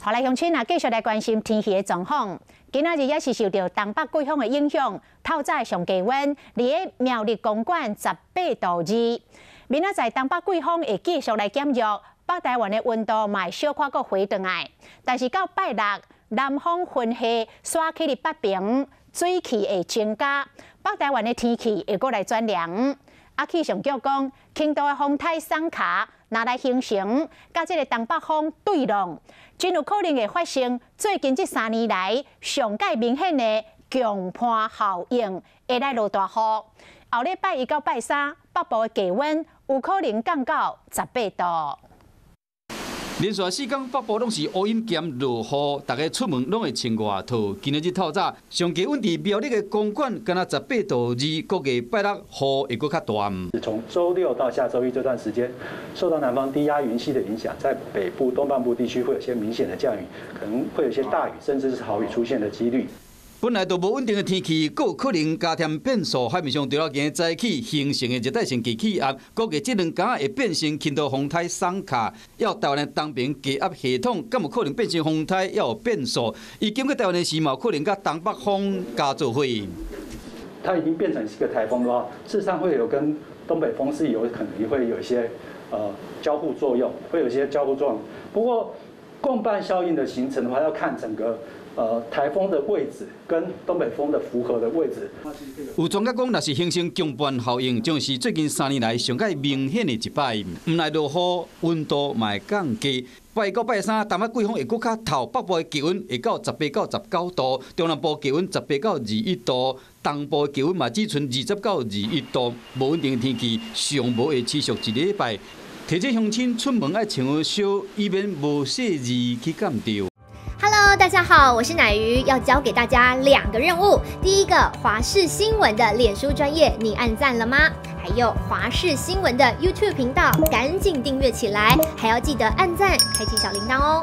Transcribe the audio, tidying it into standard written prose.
好來，鄉親啊，繼續來關心天氣的狀況。今仔日也是受著東北季風的影響，透早上低溫，佇个苗栗公館18.2度。明仔載東北季風會繼續來減弱，北台灣的溫度嘛會小可閣回轉來。但是到拜六，南風雲系徙去佇北邊，水汽會增加，北台灣的天氣會閣來轉涼。啊，氣象局講，輕度的風颱桑卡若來形成，佮這个東北風對挵，真有可能會發生最近這3年來上蓋明顯的強伴效應，會來落大雨。後禮拜一到拜三，北部的低溫有可能降到18度。連續4天北部攏是烏陰兼落雨，大家出門攏會穿外套。今仔日透早上低溫佇苗栗的公館，敢若18.2度，估計拜六雨會閣較大。從週六到下週一這段時間，受到南方低壓雲系的影響，在北部東半部地區會有些明顯的降雨，可能會有些大雨，甚至是豪雨出現的幾率。本來就無穩定的天氣，閣有可能加添變數。海面上除了今日早起形成的熱帶性低氣壓，估計這兩工會變成輕度風颱桑卡。要台灣的東邊低壓系統，敢有可能變成風颱，猶有變數。伊經過台灣的時，嘛有可能佮東北風加做伙。它已經變成是個颱風的話，事實上會有跟東北風是有可能會有一些交互作用，會有一些交互作用。不過共伴效應的形成的話，要看整個颱風的位置跟東北風的輻合的位置。有專家講，若是形成強伴效應，將是最近3年來上蓋明顯的一擺。毋但落雨，溫度嘛會降低。拜一到拜三，東北季風會閣較透，北部的氣溫會到18到19度，中南部氣溫18到21度，東部氣溫嘛只賰20到21度。無穩定的天氣，上無會持續一禮拜。提醒鄉親出門愛穿好少，以免無細膩去感著。 Hello，大家好，我是乃瑜，要交給大家兩個任務。第一個，華視新聞的臉書專頁，你按讚了嗎？還有華視新聞的 YouTube 頻道，趕緊訂閱起來，還要記得按讚，開啟小鈴鐺哦。